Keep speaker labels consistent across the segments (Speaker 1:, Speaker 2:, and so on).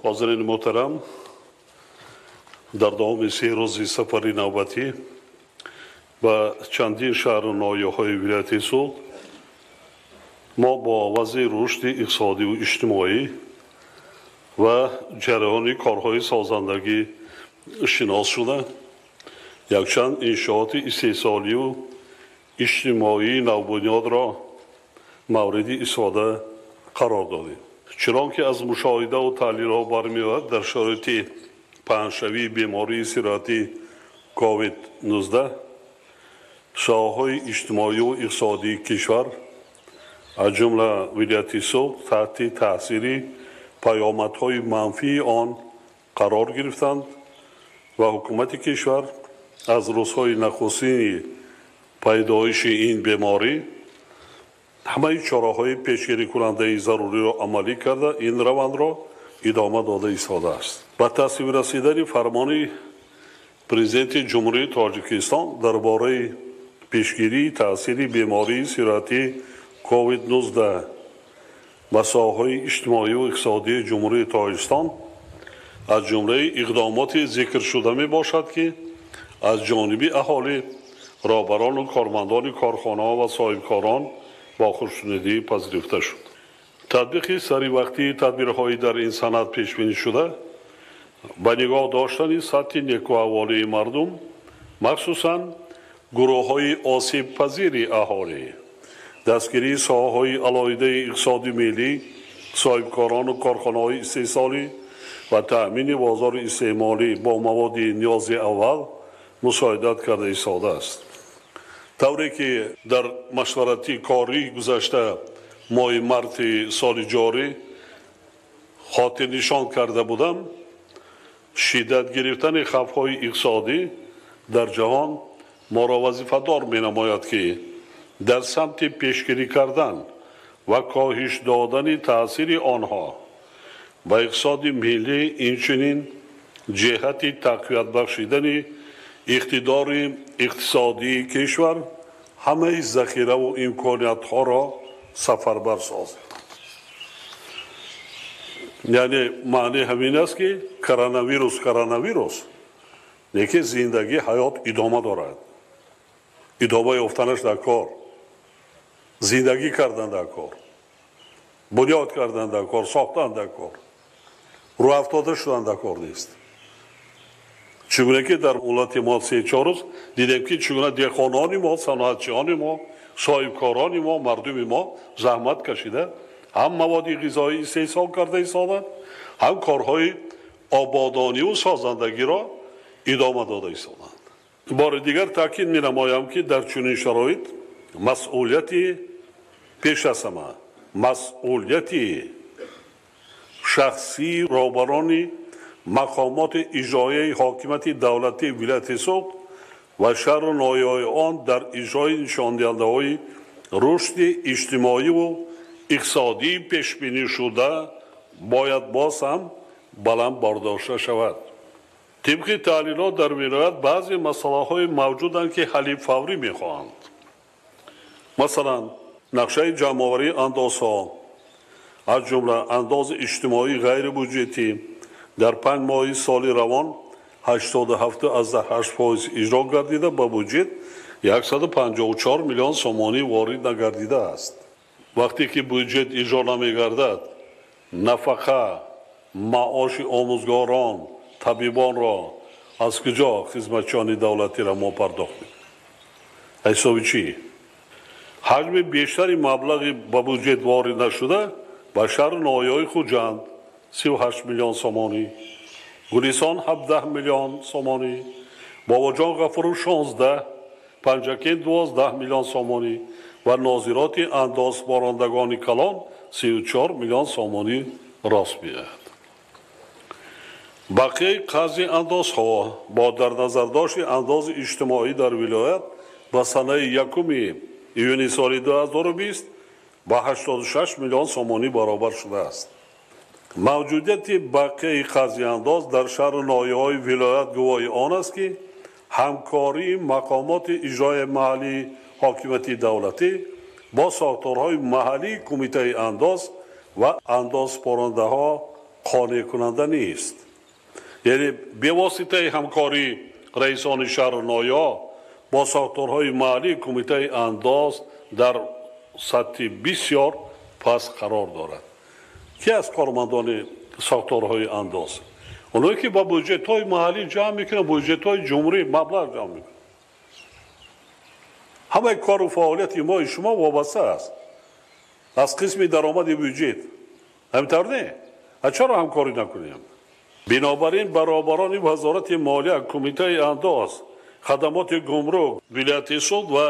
Speaker 1: Ҳозирини муҳтарам, дар давоми 3 рӯзи сафари навбатӣ ба чандин шаҳру ноҳияҳои вилояти Суғд мо бо вазъи рушди иқтисодиву иҷтимоӣ ва ҷараёни корҳои созандагӣ шинос шуда, якчанд иншооти истеҳсолию иҷтимоии навбунёдро мавриди истифода қарор додем. Чунон ки аз мушоҳидаву таҳлилҳо бармеояд, дар шароити паҳншавии бемории сироятии COVID-19 соҳаҳои иҷтимоию иқтисодии кишвар, аз ҷумла вилояти Суғд, таҳти таъсири паёмадҳои манфии он қарор гирифтанд ва ҳукумати кишвар аз рӯзҳои нахустини пайдоиши ин беморӣ ҳамаи чораҳои пешгирикунандаи заруриро амалӣ карда, ин равандро идома дода истодааст. Ба тасвиб расидани фармони Президенти Ҷумҳурии Тоҷикистон дар бораи пешгирии таъсири бемории сироятии COVID-19 ба соҳаҳои иҷтимоию иқтисодии Ҷумҳурии Тоҷикистон аз ҷумлаи иқдомоти зикршуда мебошад, ки аз ҷониби аҳолӣ, роҳбарону кормандони корхонаҳо ва соҳибкорон бо хушнудӣ пазируфта шуд. Татбиқи саривақтии тадбирҳои дар ин санад пешбинӣ шуда ба нигоҳ доштани сатҳи некӯаҳволии мардум, махсусан гурӯҳҳои осебпазири аҳолӣ, дастгирии соҳаҳои алоҳидаи иқтисоди миллӣ, соҳибкорону корхонаҳои истеҳсолӣ ва таъмини бозори истеъмолӣ бо маводи ниёзи аввал мусоидат карда истодааст. Тавре ки дар машваратӣ корӣ гузашта моҳи марти соли ҷорӣ хотирнишон карда будам, шиддат гирифтани хавфҳои иқтисодӣ дар ҷаҳон моро вазифадор менамояд, ки дар самти пешгирӣ кардан ва коҳиш додани таъсири онҳо ба иқтисоди миллӣ, инчунин ҷиҳати тақвият бахшидани иқтидори иқтисодии кишвар ҳамаи захираву имкониятҳоро сафарбар созем. Яъне маъни ҳамин аст, ки коронавирус, лекин зиндагӣ, ҳаёт идома дорад. Идома ёфтанаш дар кор, зиндагӣ кардан дар кор, бунёд кардан дар кор, сохтан дар кор, рӯафтода шудан дар кор нест. Чӣ гуна ки дар муҳлати мо 3-4 рӯз дидем, ки чӣ гуна деҳқонони мо, саноатчиёни мо, соҳибкорони мо, мардуми мо заҳмат кашида ҳам маводи ғизоӣ истеҳсол карда истоданд, ҳам корҳои ободониву созандагиро идома дода истоданд. Бори дигар таъкид менамоям, ки дар чунин шароит масъулияти пеш аз ҳама масъулияти шахсии роҳбарони мақомоти иҷроияи ҳокимияти давлатии вилояти Суғд ва шаҳру ноҳияҳои он дар иҷрои нишондиҳандаҳои рушди иҷтимоиву иқтисодии пешбинишуда бояд боз ҳам баланд бардошта шавад. Тибқи таҳлилот дар вилоят баъзе масъалаҳое мавҷуданд, ки ҳалли фаврӣ мехоҳанд. Масалан, нақшаи ҷамъоварии андозҳо, аз ҷумла андози иҷтимоии ғайрибюҷетӣ дар 5 моҳи соли равон 87,8% иҷро гардида, ба буҷет 154 миллион сомонӣ ворид нагардидааст. Вақте ки буҷет иҷро намегардад, нафақа, маоши омӯзгорон, табибонро аз куҷо хизматчиёни давлатиро мо пардохт мекунем? Ҳисоби чӣ? Ҳаҷми бештари маблағи ба буҷет ворид нашуда ба шаҳру ноҳияҳои Хуҷанд 38 миллион сомонӣ, Гулисон 17 миллион сомонӣ, Бобоҷон Ғафуров 16, Панҷакент 12 миллион сомонӣ ва нозироти андозборандагони калон 34 миллион сомонӣ рост меояд. Бақияи қарзи андозҳо бо дар назардошти андози иҷтимоӣ дар вилоят ба санаи 1 июни соли 2020 ба 86 миллион сомонӣ баробар шудааст. Мавҷудияти бақияи қарзи андоз дар шаҳру ноҳияҳои вилоят гувоҳи он аст, ки ҳамкории мақомоти иҷроияи маҳаллии ҳокимияти давлатӣ бо сохторҳои маҳаллии кумитаи андоз ва андозпорандаҳо қонеъкунанда нест. Яъне бевоситаи ҳамкории раисони шаҳру ноҳияҳо бо сохторҳои маҳаллӣ кумитаи андоз дар сатҳи бисёр паст қарор дорад. Ки аз кормандони сохторҳои андоз? Онҳое ки ба буҷетҳои маҳаллӣ ҷамъ мекунанд, буҷетҳои ҷумҳурӣ маблағ ҷамъ мекунанд. Ҳамаи кору фаъолияти мои шумо вобаста аст аз қисми даромади буҷет. Ҳамин тавр не? А чаро ҳамкорӣ накунем? Бинобар ин баробарони Вазорати молия, кумитаи андоз, хадамоти гумрук, вилояти Суғд ва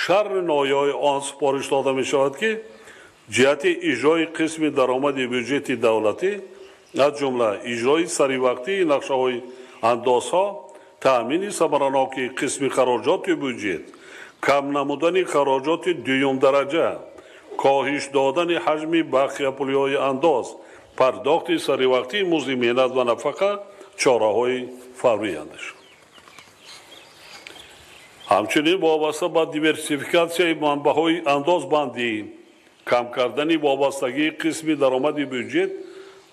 Speaker 1: шаҳри ноҳияҳои он супориш дода мешавад, ки ҷиҳати иҷрои қисми даромади буҷети давлатӣ, аз ҷумла иҷрои саривақтии нақшаҳои андозҳо, таъмини самараноки қисми хароҷоти буҷет, кам намудани хароҷоти дуюмдараҷа, коҳиш додани ҳаҷми бақияпулиҳои андоз, пардохти саривақтии музди меҳнат ва нафақа чораҳои фаврӣ андешанд. Ҳамчунин вобаста ба диверсификатсияи манбаъҳои андозбандӣ, кам кардани вобастагии қисми даромади буҷет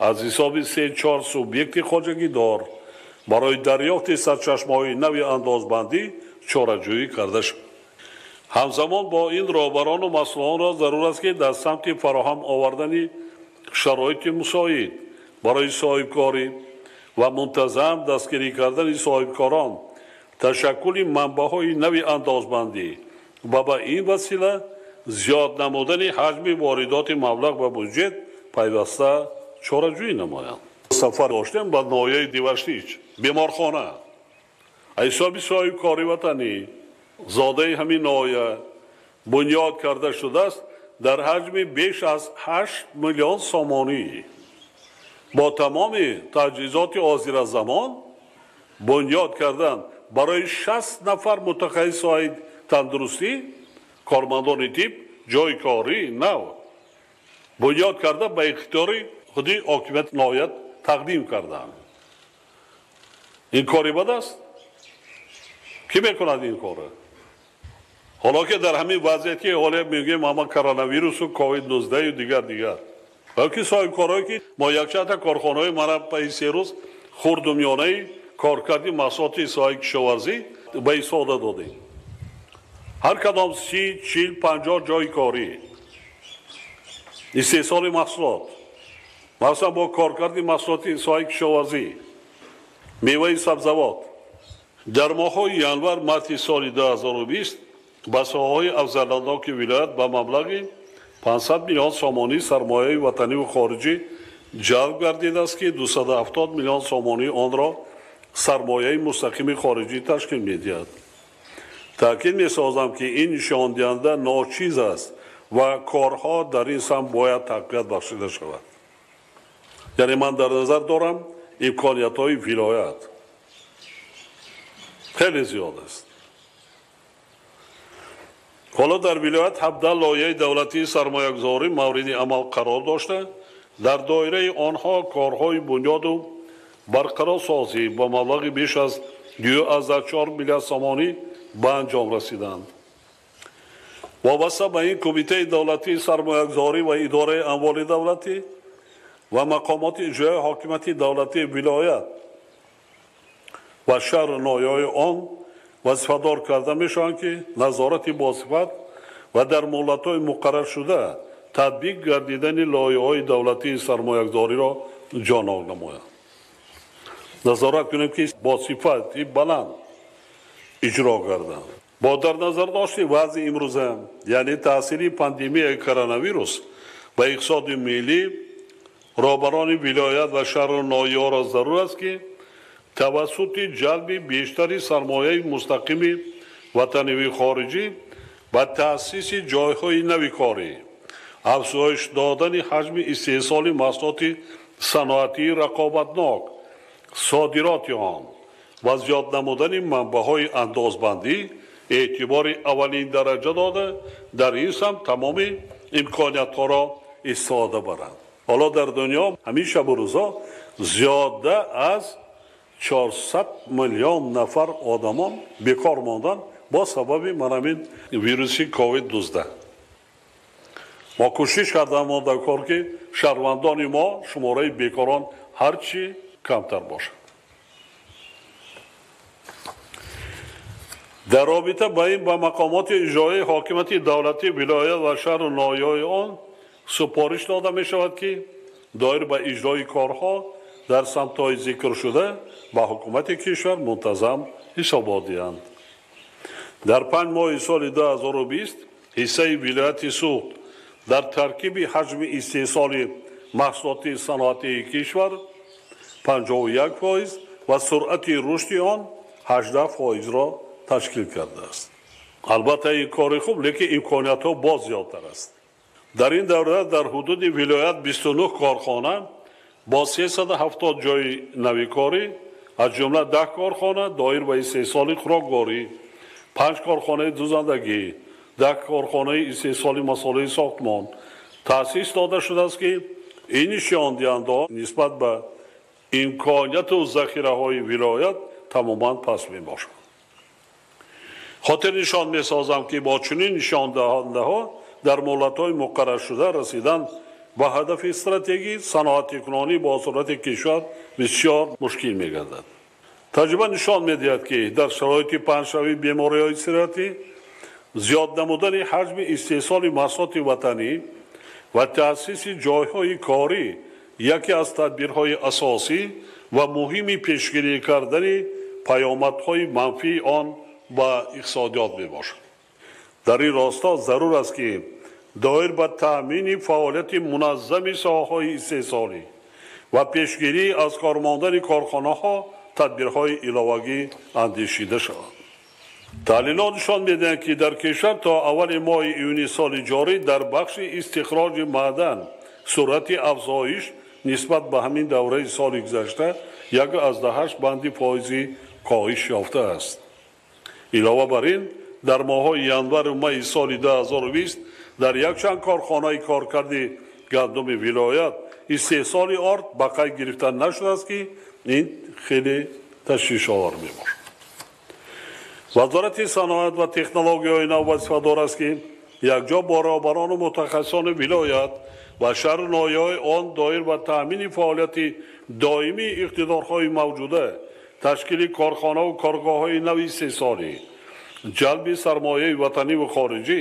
Speaker 1: аз ҳисоби 3-4 субъекти хоҷагидор барои дарёфти сарчашмаҳои нави андозбандӣ чораҷӯӣ карда шуд. Ҳамзамон бо ин роҳбарону масъулонро зарур аст, ки дар самти фароҳам овардани шароити мусоид барои соҳибкорӣ ва мунтазам дастгирӣ кардани соҳибкорон, ташаккули манбаъҳои нави андозбандӣ ва ба ин васила зиёд намудани ҳаҷми воридоти маблағ ба буҷет пайваста чораҷӯӣ намоянд. Сафар доштем ба ноҳияи Диваштич, беморхона. Ҳисоби соҳибкори ватанӣ зодаи ҳамин ноҳия бунёд карда шудааст дар ҳаҷми беш аз 8 миллион сомонӣ. Бо тамоми таҷҳизоти ҳозиразамон бунёд кардан барои 60 нафар мутахассиси соҳаи тандурустӣ, кормандони тиб, ҷойи корӣ нав бунёд карда ба ихтиёри худи ҳокимияти ноҳия тақдим карданд. Ин кори бад аст? Кӣ мекунад ин корро? Ҳоло ки дар ҳамин вазъият ки ҳоло мегӯем ҳама коронавирусу ковид-19 дигар. Балки соҳибкорое ки мо якчандта корхонаҳои мана пайи се рӯз хурду миёнаи коркарди маҳсулоти соҳаи кишоварзӣ ба истифода додем. Ҳар кадом 30, 40, 50 ҷойи корӣ, истеҳсоли маҳсулот, махсусан бо коркарди маҳсулоти соҳаи кишоварзӣ, меваи сабзавот. Дар моҳҳои январ марти соли 2020 ба соҳаҳои афзалиятноки вилоят ба маблағи 500 миллион сомонӣ сармояи ватаниву хориҷӣ ҷалб гардидааст, ки 270 миллион сомонӣ онро сармояи мустақими хориҷӣ ташкил медиҳад. Таъкид месозам, ки ин нишондиҳанда ночиз аст ва корҳо дар ин самт бояд тақвият бахшида шавад. Яъне ман дар назар дорам имкониятҳои вилоят хеле зиёд аст. Ҳоло дар вилоят 17 лоиҳаи давлатии сармоягузорӣ мавриди амал қарор дошта, дар доираи онҳо корҳои бунёду барқарорсозӣ ба маблағи беш аз 2,4 миллиард сомонӣ ба анҷом расиданд. Вобаста ба ин кумитаи давлатии сармоягузорӣ ва идораи амволи давлатӣ ва мақомоти иҷроияи ҳокимияти давлатии вилоят ва шаҳру ноҳияҳои он вазифадор карда мешаванд, ки назорати босифат ва дар муҳлатҳои муқарраршуда татбиқ гардидани лоиҳаҳои давлатии сармоягузориро ҷонок намоянд. Назорат кунем, ки бо сифати баланд иҷро гарданд. Бо дар назар дошти вазъи имрӯза, яъне таъсири пандемияи коронавирус ба иқтисоди миллӣ, роҳбарони вилоят ва шаҳру ноҳияҳоро зарур аст, ки тавассути ҷалби бештари сармояи мустақими ватанивии хориҷӣ ба таъсиси ҷойҳои нави корӣ, афзоиш додани ҳаҷми истеҳсоли маҳсулоти саноатии рақобатнок, содироти он ва зиёд намудани манбаъҳои андозбандӣ эътибори аввалин дараҷа дода, дар ин самт тамоми имкониятҳоро истифода баранд. Ҳоло дар дунё ҳамин шабу рӯзо зиёда аз 400 миллион нафар одамон бекор монданд бо сабаби манамин вируси ковид-19. Мо кӯшиш кардам дар кор, ки шаҳрвандони мо шумораи бекорон ҳарчи камтар бошад. Дар робита ба ин ба мақомоти иҷроии ҳокимияти давлатӣ, вилоят ва шаҳру ноҳияҳои он супориш дода мешавад, ки доир ба иҷрои корҳо дар самтҳои зикршуда ба ҳукумати кишвар мунтазам ҳисобот диҳанд. Дар 5 моҳи соли 2020 ҳиссаи вилояти Суғд дар таркиби ҳаҷми истеҳсоли маҳсулоти саноатии кишвар 51% ва суръати рушди он 18%-ро ташкил кардааст. Албатта, ин кори хуб, лекин имкониятҳо боз зиёдтар аст. Дар ин давра дар ҳудуди вилоят 29 корхона бо 370 ҷойи нави корӣ, аз ҷумла 10 корхона доир ба истеҳсоли хӯрокворӣ, 5 корхонаи дузандагӣ, 10 корхонаи истеҳсоли масолеҳи сохтмон таъсис дода шудааст, ки ин нишондиҳандаҳо нисбат ба имконияту захираҳои вилоят тамоман паст мебошанд. Хотирнишон месозам, ки бо чунин нишондиҳандаҳо дар муҳлатҳои муқарраршуда расидан ба ҳадафи стратегӣ саноатикунонӣ бо суръати кишвар бисёр мушкил мегардад. Таҷриба нишон медиҳад, ки дар шароити паҳншавии бемориҳои сироятӣ зиёд намудани ҳаҷми истеҳсоли маҳсулоти ватанӣ ва таъсиси ҷойҳои корӣ яке аз тадбирҳои асосӣ ва муҳими пешгирӣ кардани паёмадҳои манфии он ба иқтисодиёт мебошад. Дар ин росто зарур аст, ки доир ба таъмини фаъолияти муназзами соҳаҳои истеҳсолӣ ва пешгирӣ аз кор мондани корхонаҳо тадбирҳои иловагӣ андешида шаванд. Таҳлилот нишон медиҳанд, ки дар кишвар то аввали моҳи июни соли ҷорӣ дар бахши истихроҷи маъдан суръати афзоиш нисбат ба ҳамин давраи соли гузашта 1,8 банди фоизӣ коҳиш ёфтааст. Илова бар ин, дар моҳҳои январу майи соли 2020 дар якчанд корхонаи коркарди гандуми вилоят истеҳсоли орд ба қайд гирифта нашудааст, ки ин хеле ташвишовар мебошад. Вазорати саноат ва технологияҳои нав вазифадор аст, ки якҷо бо роҳбарону мутахассисони вилоят ва шаҳру ноҳияҳои он доир ба таъмини фаъолияти доимии иқтидорҳои мавҷуда, ташкили корхонаву коргоҳҳои нави истеҳсолӣ, ҷалби сармояи ватанӣ ва хориҷӣ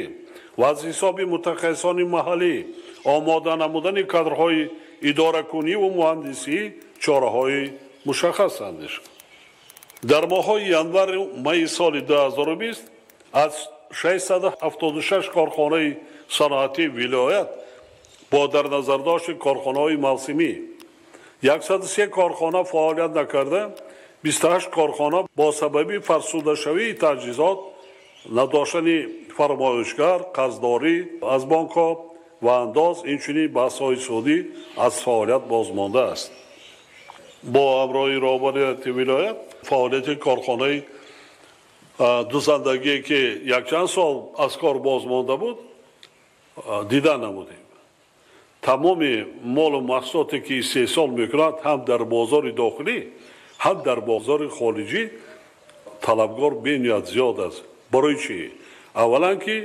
Speaker 1: ва аз ҳисоби мутахассисони маҳаллӣ омода намудани кадрҳои идоракуниву муҳандисӣ чораҳои мушаххас андешанд. Дар моҳҳои январу майи соли 2020 аз 676 корхонаи саноатии вилоят бо дар назардошти корхонаҳои мавсимӣ 103 корхона фаъолият накарда, 28 корхона бо сабаби фарсудашавии таҷҳизот, надоштани фармоишгар, қарздорӣ аз бонкҳо ва андоз, инчунин баҳсҳои судӣ аз фаъолият бозмондааст. Бо ҳамроҳии роҳбарияти вилоят фаъолияти корхонаи дузандагие, ки якчанд сол аз кор бозмонда буд, дида намудем. Тамоми молу маҳсулоте, ки истеҳсол мекунад, ҳам дар бозори дохилӣ, ҳам дар бозори хориҷӣ талабгор бениҳоят зиёд аст. Барои чӣ? Аввалан, ки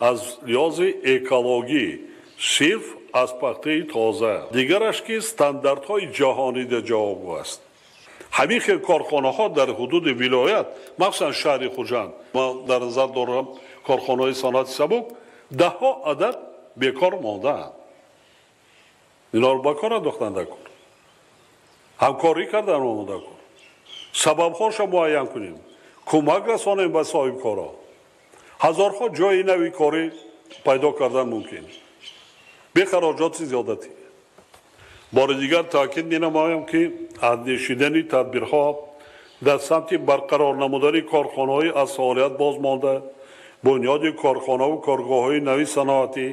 Speaker 1: аз лиҳози экологӣ сирф аз пахтаи тоза, дигараш ки стандартҳои ҷаҳонида ҷавобгӯ аст. Ҳамин хел корхонаҳо дар ҳудуди вилоят, махсусан шаҳри Хуҷанд, ман дар назар дорам корхонаҳои саноати сабук, даҳҳо адад бекор мондаанд. Инҳоро ба кор андохтан дар кор, ҳамкорӣ кардан омода кор, сабабҳоша муайян кунем, кӯмак расонем ба соҳибкорҳо. Ҳазорҳо ҷойи нави корӣ пайдо кардан мумкин бехароҷоти зиёдатӣ. Бори дигар таъкид менамоям, ки андешидани тадбирҳо дар самти барқарор намудани корхонаҳои аз фаъолият бозмонда, бунёди корхонаву коргоҳҳои нави саноатӣ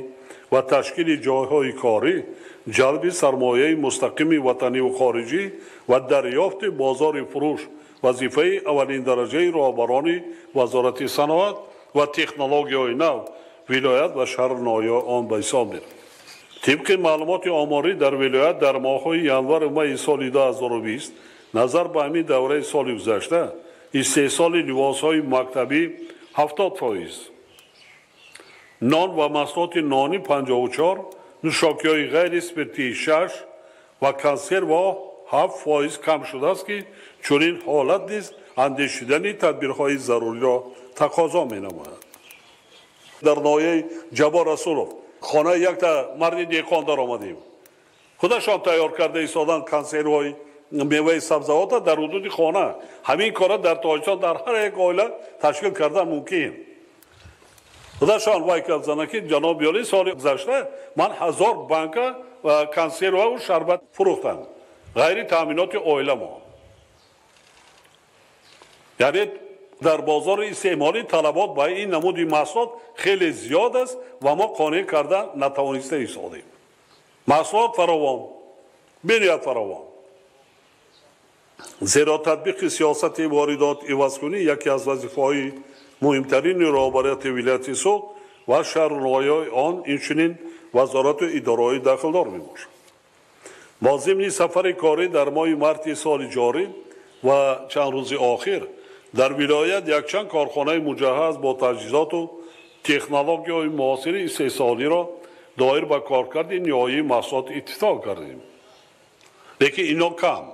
Speaker 1: ва ташкили ҷойҳои корӣ, ҷалби сармояи мустақими ватаниву хориҷӣ ва дарёфти бозори фурӯш вазифаи аввалиндараҷаи роҳбарони Вазорати саноат ва технологияҳои нав, вилоят ва шаҳру ноҳияҳои он ба ҳисоб меравад. Тибқи маълумоти оморӣ дар вилоят дар моҳҳои январу майи соли 2020 назар ба ҳамин давраи соли гузашта истеҳсоли либосҳои мактабӣ 70%, Нон ва маҳсулоти нони 54, нӯшокиҳои ғайриспиртии 6 ва консервҳо 7% кам шудааст, ки чунин ҳолат низ андешидани тадбирҳои заруриро тақозо менамояд. Дар ноҳияи Ҷаббор Расулов хонаи якта марди деҳқон даромадем. Худашон тайёр карда истодан консервҳои меваи сабзавота дар ҳудуди хона. Ҳамин кора дар Тоҷикистон дар ҳар як оила ташкил кардан мумкин. Худашон вай кардзана, ки ҷаноби олӣ, соли гузашта ман 1000 банка консерваву шарбат фурӯхтам ғайри таъминоти оиламон. Яъне дар бозори истеъмолӣ талабот ба ин намуди маҳсулот хеле зиёд аст ва мо қонеъ карда натавониста истодем. Маҳсулот фаровон, бениҳоят фаровон. Зеро татбиқи сиёсати воридот ивазкунӣ яке аз вазифаҳои муҳимтарини роҳбарияти вилояти Суғд ва шаҳру ноҳияҳои он, инчунин вазорату идораҳои дахлдор мебошад. Бо зимни сафари корӣ дар моҳи марти соли ҷорӣ ва чанд рӯзи охир дар вилоят якчанд корхонаи муҷаҳҳаз бо таҷҳизоту технологияҳои муосири истеҳсолиро доир ба коркарди ниҳоии маҳсулот ифтитоҳ кардем. Лекин ино кам.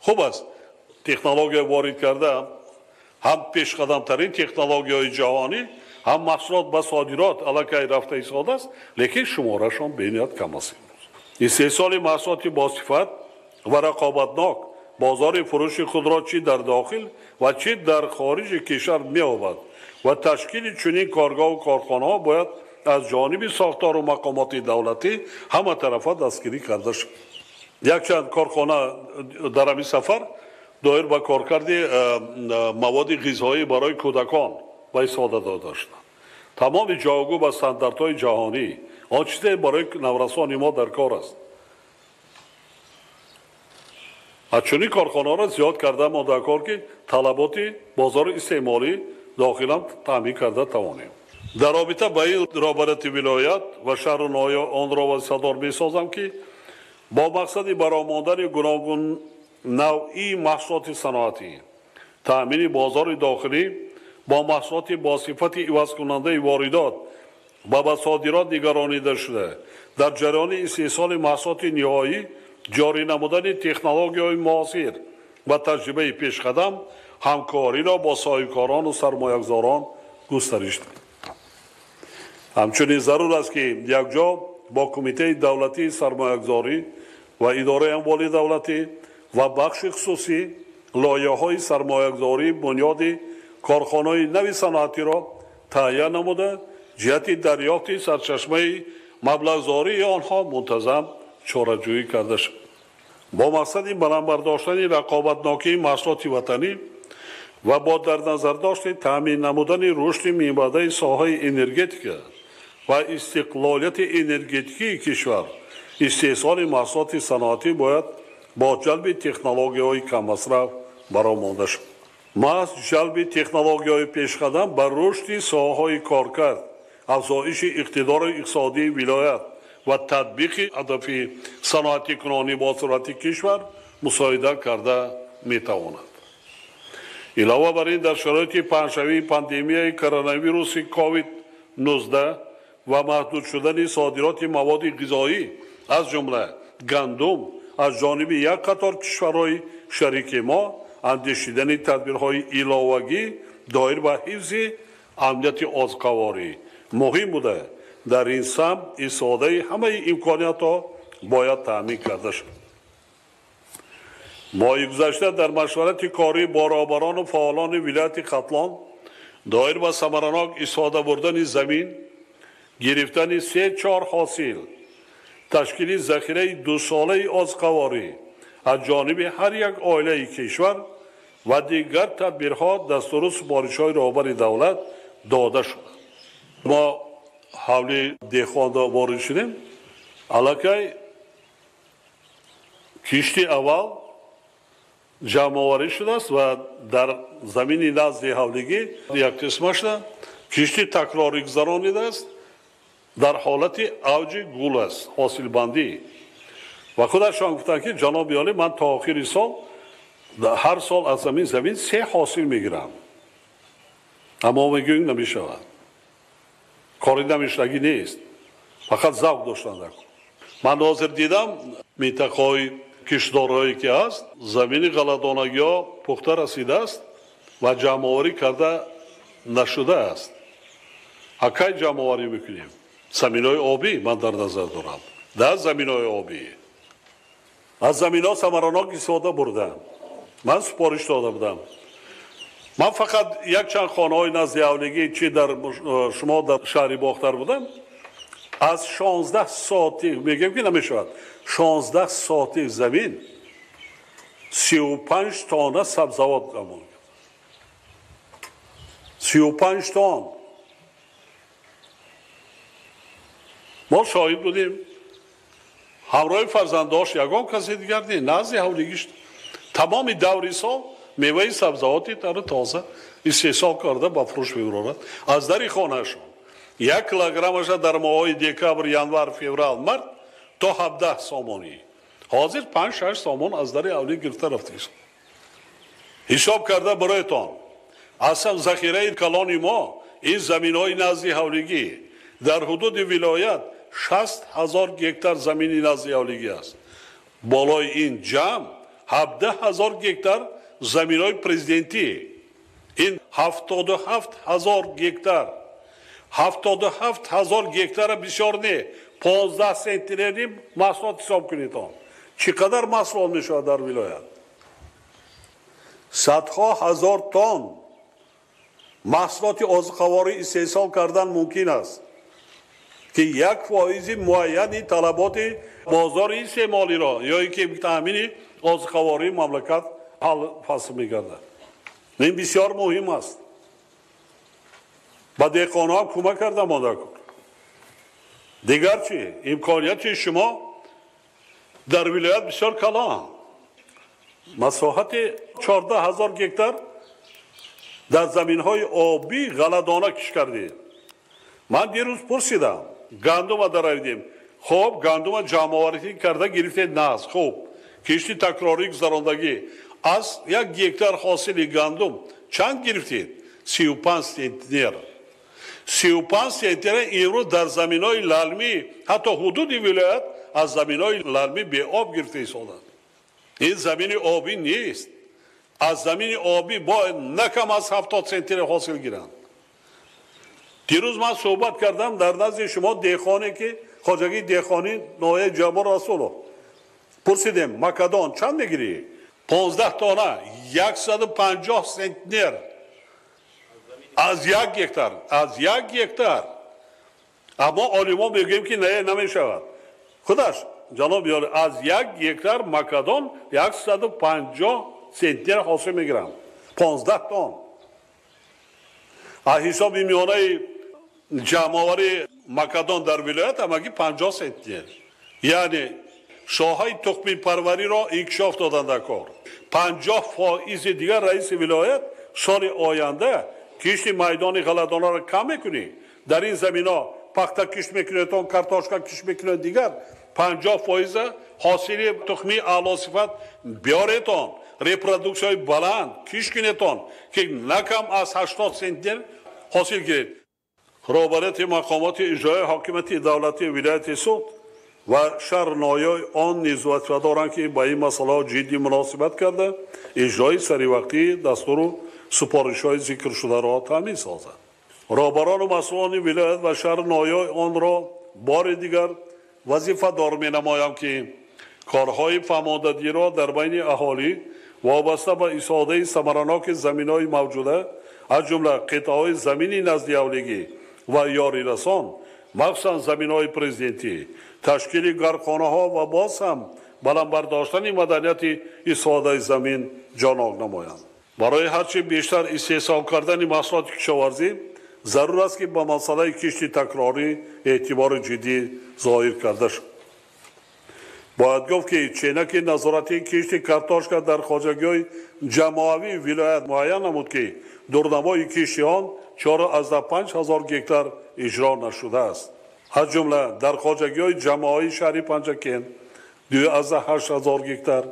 Speaker 1: Хуб аст, технология ворид карда, ҳам пешқадамтарин технологияҳои ҷаҳонӣ, ҳам маҳсулот ба содирот аллакай рафта истодааст, лекин шуморашон бениҳоят кам аст. Истеҳсоли маҳсулоти босифат ва рақобатнок бозори фурӯши худро чӣ дар дохил ва чӣ дар хориҷи кишвар меёбад ва ташкили чунин коргоҳу корхонаҳо бояд аз ҷониби сохтору мақомоти давлатӣ ҳаматарафа дастгирӣ карда шавад. Якчанд корхона дар ҳамин сафар доир ба коркарди маводи ғизоӣ барои кӯдакон ба истифода дода шуданд. Тамоми ҷавобгӯ ба стандартҳои ҷаҳонӣ, он чизе барои наврасони мо дар кор аст. Аз чунин корхонаҳоро зиёд карда мо дар кор, ки талаботи бозори истеъмолӣ дохилан таъмин карда тавонем. Дар робита ба ин роҳбарияти вилоят ва шаҳру ноҳия онро вазифадор месозам, ки бо мақсади баромадани гуногун навъи маҳсулоти саноатӣ, таъмини бозори дохилӣ бо маҳсулоти босифати ивазкунандаи воридот ва ба содирот нигаронида шуда, дар ҷараёни истеҳсоли маҳсулоти ниҳоӣ ҷорӣ намудани технологияҳои муосир ва таҷрибаи пешқадам ҳамкориро бо соҳибкорону сармоягузорон густариш диҳад. Ҳамчунин зарур аст, ки якҷо бо Кумитаи давлатии сармоягузорӣ ва идораи амволи давлатӣ ва бахши хусусӣ лоиҳаҳои сармоягузории бунёди корхонаҳои нави саноатиро таҳия намуда, ҷиҳати дарёфти сарчашмаи маблағгузории онҳо мунтазам чораҷӯӣ карда шавад. Бо мақсади баланд бардоштани рақобатнокии маҳсулоти ватанӣ ва бо дар назардошти таъмин намудани рушди минбаъдаи соҳаи энергетика ва истиқлолияти энергетикии кишвар, истеҳсоли маҳсулоти саноатӣ бояд бо ҷалби технологияҳои каммасраф бароҳ монда шавад. Маҳз ҷалби технологияҳои пешқадам ба рушди соҳаҳои коркард, афзоиши иқтидори иқтисодии вилоят ва татбиқи ҳадафи саноатикунонӣ бо суръати кишвар мусоидат карда метавонад. Илова бар ин, дар шароити паҳншавии пандемияи коронавируси COVID-19 ва маҳдуд шудани содироти маводи ғизоӣ, аз ҷумла гандум, аз ҷониби як қатор кишварҳои шарики мо, андешидани тадбирҳои иловагӣ доир ба ҳифзи амнияти озуқаворӣ муҳим буда, дар ин самт истифодаи ҳамаи имкониятҳо бояд таъмин карда шавад. Моҳи гузашта дар машварати корӣ бо роҳбарону фаъолони вилояти Хатлон доир ба самаранок истифода бурдани замин, гирифтани 3-4 ҳосил, ташкили захираи дусолаи озуқаворӣ аз ҷониби ҳар як оилаи кишвар ва дигар тадбирҳо дастуру супоришҳои роҳбари давлат дода шуд. Мо ҳавли деҳқонда ворид шудем, аллакай кишти аввал ҷамъоварӣ шудааст ва дар замини назди ҳавлигӣ як қисмашда кишти такрорӣ гузаронидааст, дар ҳолати авҷи гул аст, ҳосилбандӣ. Ва худашон гуфтанд, ки ҷаноби олӣ, ман то охири сол ҳар сол аз ҳамин замин 3 ҳосил мегирам, аммо мегӯем намешавад. Кори намешлагӣ нест, фақат завқ доштан дар кор. Ман ҳозир дидам минтақаҳои киштдорҳое ки ҳаст, замини ғалладонагиҳо пухта расидааст ва ҷамъоварӣ карда нашудааст. Акай ҷамъоварӣ мекунем? Заминҳои обӣ ман дар назар дорам. Дар заминҳои обӣ. Аз заминҳо самаранок истифода бурдам. Ман супориш дода будам. Ман фақат якчанд хонаҳои назди ҳавлигӣ, чи дар шумо дар шаҳри Бохтар будам, аз 16 сотих мегӯем ки намешавад, 16 сотих замин 35 тонна сабзавот амон. 35 тон. Мо шоҳид будем. Ҳамроҳи фарзандош ягон касе дигар не, назди ҳавлигиш тамоми даври сол меваи сабзавоти тару тоза истеҳсол карда ба фурӯш мебарорад. Аз дари хонаашон 1 килограммаша дар моҳҳои декабр, январ, феврал, март то 17 сомонӣ. Ҳозир 5-6 сомон аз дари ҳавлӣ гирифта рафтааст. Ҳисоб карда бароятон, аслан захираи калони мо ин заминҳои назди ҳавлигӣ дар ҳудуди вилоят 60 ҳазор гектар замини назди ҳавлигӣ аст. Болои ин ҷамъ 17 ҳазор гектар заминҳои президентӣ. Ин 77 ҳазор гектар. 77 ҳазор гектара бисёр не, 15 сентнери маҳсулот ҳисоб кунед он. Чӣ қадар маҳсулот мешавад дар вилоят? Садҳо ҳазор тонн маҳсулоти озуқаворӣ истеҳсол кардан мумкин аст, ки 1% муайяни талаботи бозори истеъмолиро ё ин ки таъмини озуқавории мамлакат ҳал фасл мегардад. Ин бисёр муҳим аст. Ба деҳқонҳо кӯмак карда монда кун. Дигар чӣ? Имконияти шумо дар вилоят бисёр калон. Масоҳати 14 ҳазор гектар дар заминҳои обӣ ғалладона кишт кардед. Ман дирӯз пурсидам, гандума даравидем. Хуб, гандума ҷамъоварӣ карда гирифтед наз. Хуб, кишти такрорӣ гузарондагӣ. Аз 1 гектар ҳосили гандум чанд гирифтед? 35 центнер. 35 центнер имрӯз дар заминҳои лалмӣ, ҳатто ҳудуди вилоят аз заминҳои лалмӣ беоб гирифта истоданд. Ин замини обӣ нест. Аз замини обӣ бояд на кам аз 70 центнер ҳосил гиранд. Дирӯз ман суҳбат кардам дар назди шумо деҳқоне ки хоҷагии деҳқонӣ ноҳияи Ҷаббор Расулов. Пурсидем, макадон чанд мегирӣ? 15 тонна, 150 центнер. Аз 1 гектар, аз 1 гектар. Аммо олимо мегӯем ки не, намешавад. Худаш, ҷаноб ёр, аз 1 гектар макадон 150 центнер ҳосил мегирам. 15 тонн. Аз ҳисоби миёнаи ҷамъоварии макадон дар вилоят ҳамагӣ 50 центнер. Яъне соҳаи тухмипарвариро инкишоф додан дар кор. 50% дигар раиси вилоят соли оянда кишти майдони ғалладонаро кам мекунӣ. Дар ин заминҳо пахта кишт мекунедон, картошка кишт мекунед, дигар 50% ҳосили тухмии аълосифат биёретон, репродуксияи баланд кишт кунедон, ки на кам аз 80 центнер ҳосил гиред. Роҳбарияти мақомоти иҷроияи ҳокимияти давлатии вилояти Суғд ва шаҳр ноҳияҳои он низ вазифа доранд, ки ба ин масъалаҳо ҷиддӣ муносибат карда, иҷрои саривақтии дастуру супоришҳои зикршударо таъмин созанд. Роҳбарону масъулони вилоят ва шаҳр ноҳияҳои онро бори дигар вазифадор менамоям, ки корҳои фаҳмондадиро дар байни аҳолӣ вобаста ба истифодаи самараноки заминҳои мавҷуда, аз ҷумла қитъаҳои замини назди ҳавлигӣ ва ёрирасон, махсусан заминҳои президентӣ, ташкили гармхонаҳо ва боз ҳам баланд бардоштани маданияти истифодаи замин ҷонок намоянд. Барои ҳарчи бештар истеҳсол кардани маҳсулоти кишоварзӣ зарур аст, ки ба масъалаи кишти такрорӣ эътибори ҷиддӣ зоҳир карда шуд. Бояд гуфт, ки ченаки назоратии кишти картошка дар хоҷагиҳои ҷамоавии вилоят муайян намуд, ки дурнамои кишти он 4,5 ҳазор гектар иҷро нашудааст. Аз ҷумла дар хоҷагиҳои ҷамоаи шаҳри Панҷакент 2,8 ҳазор гектар,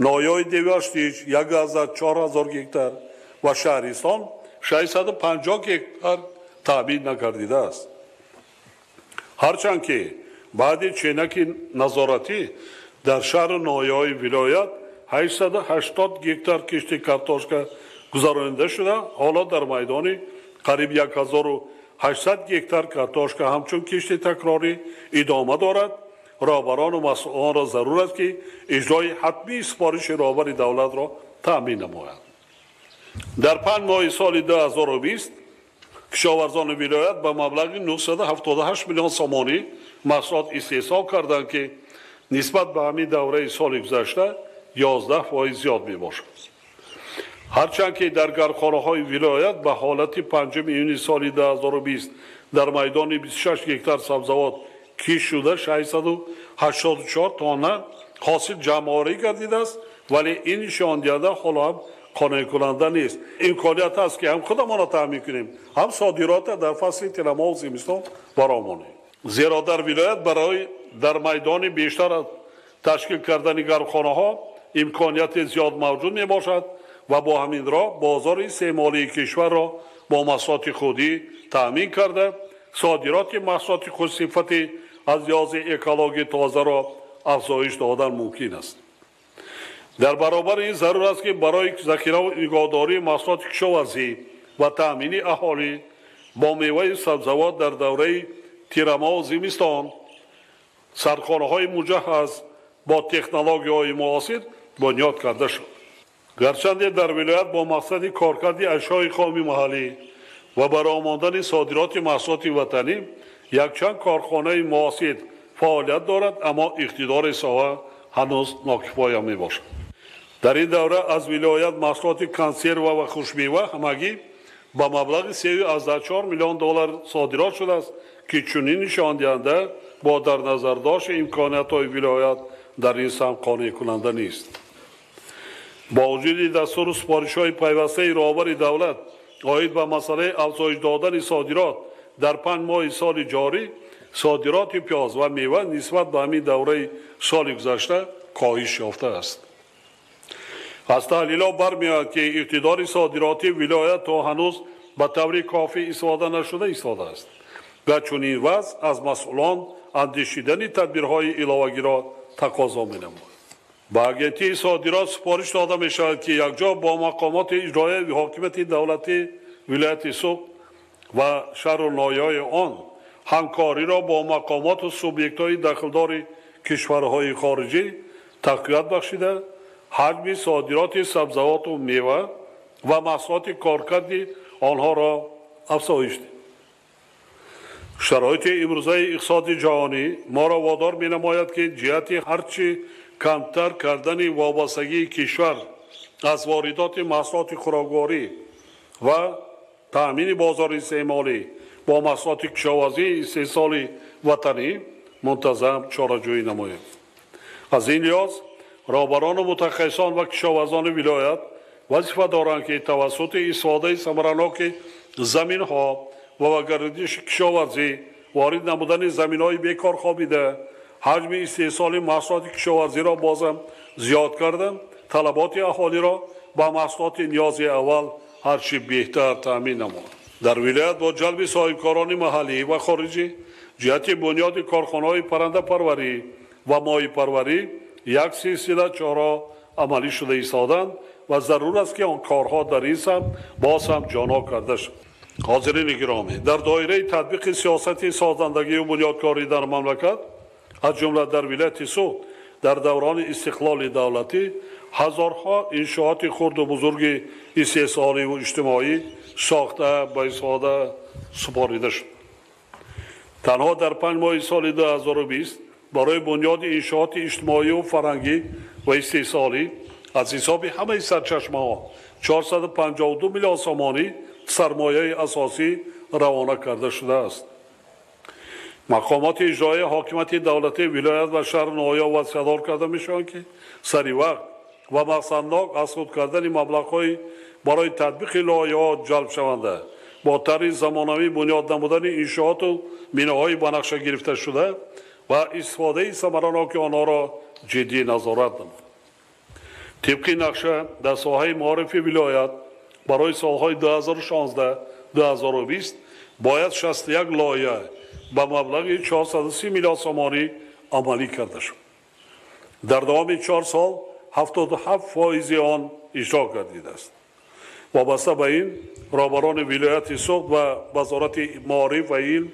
Speaker 1: ноҳияҳои Деваштич 1,4 ҳазор гектар ва шаҳристон 650 гектар таъмин нагардидааст. Ҳарчанд ки баъди ченаки назоратӣ дар шаҳру ноҳияҳои вилоят 880 гектар кишти картошка гузаронида шуда, ҳоло дар майдони қариб 1800 гектар картошка ҳамчун кишти такрорӣ идома дорад. Роҳбарону масъулонро зарур аст, ки иҷрои ҳатмии супориши роҳбари давлатро таъмин намоянд. Дар 5 моҳи соли 2020 кишоварзони вилоят ба маблағи 978 миллион сомонӣ маҳсулот истеҳсол карданд, ки нисбат ба ҳамин давраи соли гузашта 11% зиёд мебошад. Ҳарчанд ки дар гармхонаҳои вилоят ба ҳолати 5 июни соли 2020 дар майдони 26 гектар сабзавот кишт шуда 684 тонна ҳосил ҷамъоварӣ гардидааст, вале ин нишондиҳанда ҳоло ҳам қонеъкунанда нест. Имконият аст, ки ҳам худамонро таъмин кунем, ҳам содиротро дар фасли тирамоҳу зимистон баромонем. Зеро дар вилоят барои дар майдони бештар ташкил кардани гармхонаҳо имконияти зиёд мавҷуд мебошад ва бо ҳамин роҳ бозори истеъмолии кишварро бо маҳсулоти худӣ таъмин карда, содироти маҳсулоти хушсифати аз лиҳози экологии тозаро афзоиш додан мумкин аст. Дар баробари ин зарур аст, ки барои захираву нигоҳдории маҳсулоти кишоварзӣ ва таъмини аҳолӣ бо меваи сабзавот дар давраи тирамоҳу зимистон сардхонаҳои муҷаҳҳаз бо технологияҳои муосир бунёд карда шуд. Гарчанде дар вилоят бо мақсади коркарди ашёи хоми маҳаллӣ ва баромондани содироти маҳсулоти ватанӣ якчанд корхонаи муосир фаъолият дорад, аммо иқтидори соҳа ҳанӯз нокифоя мебошад. Дар ин давра аз вилоят маҳсулоти консерва ва хушмева ҳамагӣ ба маблағи 3,4 миллион доллар содирот шудааст, ки чунин нишондиҳанда бо дар назардошти имкониятҳои вилоят дар ин самт қонеъкунанда нест. Бо вуҷуди дастуру супоришҳои пайвастаи роҳбари давлат оид ба масъалаи афзоиш додани содирот, дар 5 моҳи соли ҷорӣ содироти пиёз ва мева нисбат ба ҳамин давраи соли гузашта коҳиш ёфтааст. Аз таҳлилҳо бармеояд, ки иқтидори содиротии вилоят то ҳанӯз ба таври кофӣ истифода нашуда истодааст ва чунин вазъ аз масъулон андешидани тадбирҳои иловагиро тақозо менамояд. Ба агентии содирот супориш дода мешавад, ки якҷо бо мақомоти иҷроияи ҳокимияти давлатии вилояти Суғд ва шаҳру ноҳияҳои он ҳамкориро бо мақомоту субъектҳои дахлдори кишварҳои хориҷӣ тақвият бахшида, ҳаҷми содироти сабзавоту мева ва маҳсулоти коркарди онҳоро афзоиш диҳад. Шароити имрӯзаи иқтисоди ҷаҳонӣ моро водор менамояд, ки ҷиҳати ҳарчи камтар кардани вобастагии кишвар аз воридоти маҳсулоти хӯрокворӣ ва таъмини бозори истеъмолӣ бо маҳсулоти кишоварзии истеҳсоли ватанӣ мунтазам чораҷӯӣ намоем. Аз ин лиҳоз роҳбарону мутахассисон ва кишоварзони вилоят вазифа доранд, ки тавассути истифодаи самараноки заминҳо ва ба гардиши кишоварзӣ ворид намудани заминҳои бекор хобида, ҳаҷми истеҳсоли маҳсулоти кишоварзиро бозам зиёд карда, талаботи аҳолиро ба маҳсулоти ниёзи аввал ҳарчи беҳтар таъмин намояд. Дар вилоят бо ҷалби соҳибкорони маҳаллӣ ва хориҷӣ ҷиҳати бунёди корхонаҳои паррандапарварӣ ва моҳипарварӣ як силсила чора амалӣ шуда истоданд ва зарур аст, ки он корҳо дар ин самт боз ҳам ҷонок карда шаванд. Ҳозирини гиромӣ, дар доираи татбиқи сиёсати созандагию бунёдкорӣ дар мамлакат, аз ҷумла дар вилояти Суғд, дар даврони истиқлоли давлатӣ ҳазорҳо иншооти хурду бузурги истеҳсоливу иҷтимоӣ сохта ба истифода супорида шуд. Танҳо дар 5 моҳи соли 2020 барои бунёди иншооти иҷтимоию фарҳангӣ ва истеҳсолӣ аз ҳисоби ҳамаи сарчашмаҳо 452 миллион сомонӣ сармояи асосӣ равона карда шудааст. Мақомоти иҷроияи ҳокимияти давлатии вилоят ва шаҳру ноҳия вазифадор карда мешаванд, ки сари вақт ва мақсаднок аз худ кардани маблағҳои барои татбиқи лоиҳаҳо ҷалбшаванда бо тарзи замонавӣ бунёд намудани иншооту биноҳои ба нақша гирифташуда ва истифодаи самараноки онҳоро ҷиддӣ назорат намояд. Тибқи нақша дар соҳаи маорифи вилоят барои солҳои 2016-2020 бояд 61 лоиҳа ба маблағи 430 миллион сомонӣ амалӣ карда шуд. Дар давоми 4 сол 77% он иҷро гардидааст. Вобаста ба ин, роҳбарони вилояти Суғд ва Вазорати маориф ва илм